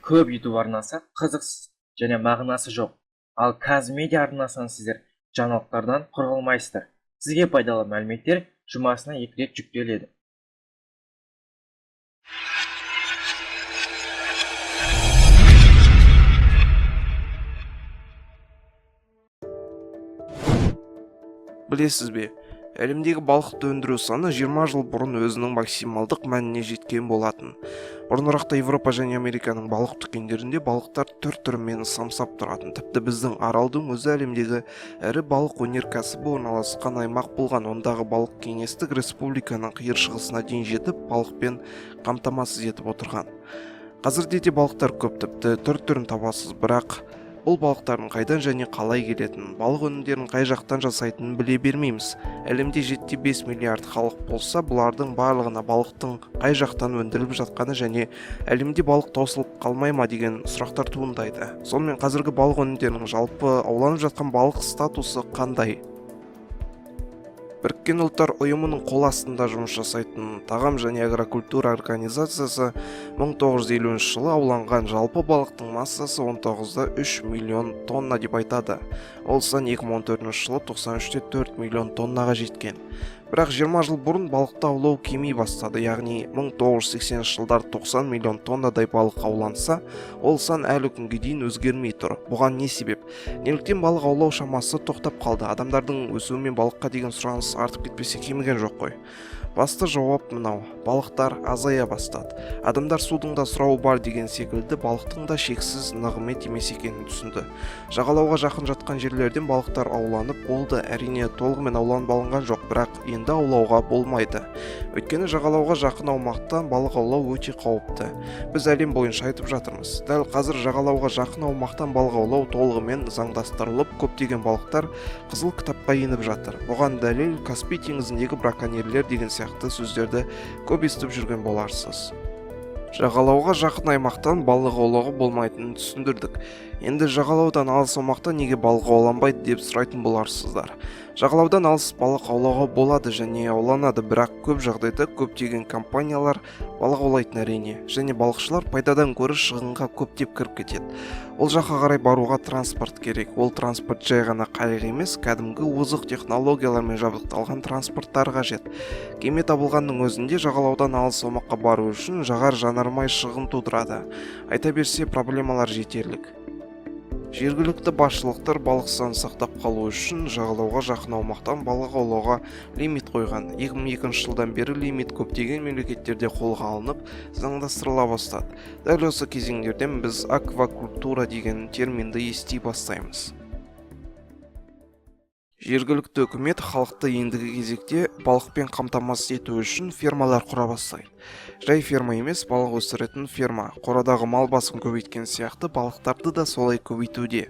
Көп YouTube арнасы қызықсыз және мағынасы жоқ. Ал Қазмедиа арнасынан сіздер жаңалықтардан құр қалмайсыздар. Сізге пайдалы мәліметтер жұмасына 2 рет жүктеледі. Білесіз бе, әлемдегі балықты өндіру саны 20 жыл бұрын өзінің максималдық мәніне жеткен болатын. Бұрынырақта Европа және Американың балық дүкендерінде балықтар түр-түрімен самсап тұратын. Тіпті біздің Аралдың өзі әлемдегі ірі балық өнеркәсібі орналасқан аймақ болған. Ондағы балық кеңестік республиканың қиыр шығысына дейін жетіп, балықпен қамтамасыз етіп отырған. Қазірде де балықтар көп, тіпті түр-түрін табасыз, бірақ бұл балықтардың қайдан және қалай келетінін, балық өнімдерін қай жақтан жасайтынын біле бермейміз. Әлемде 7,5 миллиард халық болса, бұлардың барлығына балықтың қай жақтан өндіріліп жатқаны және әлемде балық таусылып қалмай ма деген сұрақтар туындайды. Сонымен, қазіргі балық өнімдерінің, жалпы ауланып жатқан балық статусы қандай? Біріккен Ұлттар Ұйымының қол астында жұмыс жасайтын Тағам және агрокультура организациясы 1950 жылы ауланған жалпы балықтың массасы 19,3 миллион тонна деп айтады. Ол сан 2014 жылы 93,4 миллион тоннаға жеткен. Бірақ 20 жыл бұрын балықты аулау кеми бастады, яғни 1980 жылдар 90 миллион тоннадай балық ауланса, ол сан әлі күнге дейін өзгермей тұр. Бұған не себеп? Неліктен балық аулау шамасы тоқтап қалды? Адамдардың өсуімен балыққа деген сұраныс артып кетпесе, кеміген жоқ қой. Басты жауап мынау: балықтар азая бастады. Адамдар судың да сұрауы бар деген секілді, балықтың да шексіз нығмет емес екенін түсінді. Жағалауға жақын жатқан жерлерден балықтар ауланып болды. Әрине, толығымен ауланып алынған жоқ, бірақ енді аулауға болмайды. Өйткені жағалауға жақын аумақтан балық аулау өте қауіпті. Біз әлем бойынша айтып жатырмыз. Дәл қазір жағалауға жақын аумақтан балық аулау толығымен заңдастырылып, көптеген балықтар қызыл кітапқа еніп жатыр. Бұған дәлел Каспий теңізіндегі браконьерлер деген сияқты сөздерді көп естіп жүрген боларсыз. Жағалауға жақын аймақтан балық аулауға болмайтынын түсіндірдік. Енді жағалаудан алыс аумақта неге балық ауланбайды деп сұрайтын боларсыздар. Жағалаудан алыс балық аулауға болады және ауланады, бірақ көп жағдайда көптеген компаниялар балық аулайтын, әрине, және балықшылар пайдадан гөрі шығынға көптеп кіріп кетеді. Ол жаққа қарай баруға транспорт керек. Ол транспорт жай ғана қайық емес, кәдімгі озық технологиялармен жабдықталған транспорттар қажет. Кеме табылғанның өзінде жағалаудан алыс аумаққа бару үшін жағар жанармай шығын тудырады. Айта берсе, проблемалар жетерлік. Жергілікті басшылықтар балық санын сақтап қалу үшін жағалауға жақын аумақтан балық аулауға лимит қойған. 2002 жылдан бері лимит көптеген мемлекеттерде қолға алынып, заңдастырыла бастады. Дәл осы кезеңдерден біз аквакультура деген терминді ести бастаймыз. Жергілікті үкімет халықты ендігі кезекте балықпен қамтамасыз ету үшін фермалар құра бастайды. Жай ферма емес, балық өсіретін ферма. Қорадағы мал басын көбейткен сияқты, балықтарды да солай көбейтуде.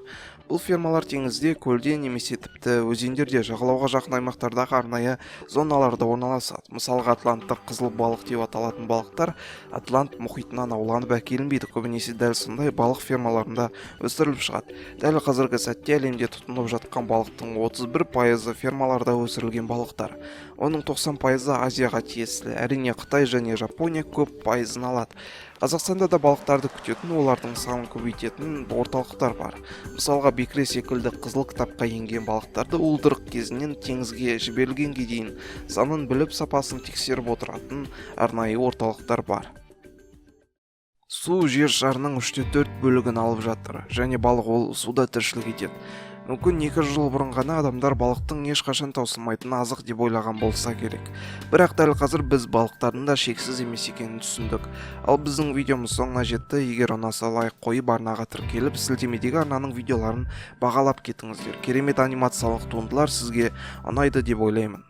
Бұл фермалар теңізде, көлде немесе тіпті өзендерде, жағалауға жақын аймақтардағы арнайы зоналарда орналасады. Мысалға, атланттық қызыл балық деп аталатын балықтар Атлант мұхитынан ауланып әкелінбейді, көбінесе дәл сондай балық фермаларында өсіріліп шығады. Дәл қазіргі сәтте әлемде тұтынып жатқан балықтың 31%-ы фермаларда өсірілген балықтар. Оның 90%-ы Азияға тиесілі. Әрине, Қытай және Жапония көп пайызын алады. Қазақстанда да балықтарды күтетін, олардың санын көбейтетін орталықтар бар. Мысалға, бекіре секілді қызыл кітапқа енген балықтарды уылдырық кезінен теңізге жіберілгенге дейін санын біліп, сапасын тексеріп отыратын арнайы орталықтар бар. Су жер шарының 3,4 бөлігін алып жатыр және балық ол суда тіршілік етеді. Мүмкін, 2 жыл бұрын ғана адамдар балықтың ешқашан таусылмайтын азық деп ойлаған болса керек. Бірақ дәл қазір біз балықтардың да шексіз емес екенін түсіндік. Ал біздің видеомыз соңына жетті. Егер ұнаса, лайк қойып, арнаға тіркеліп, сілтемедегі арнаның видеоларын бағалап кетіңіздер. Керемет анимациялық туындылар сізге ұнайды деп ойлаймын.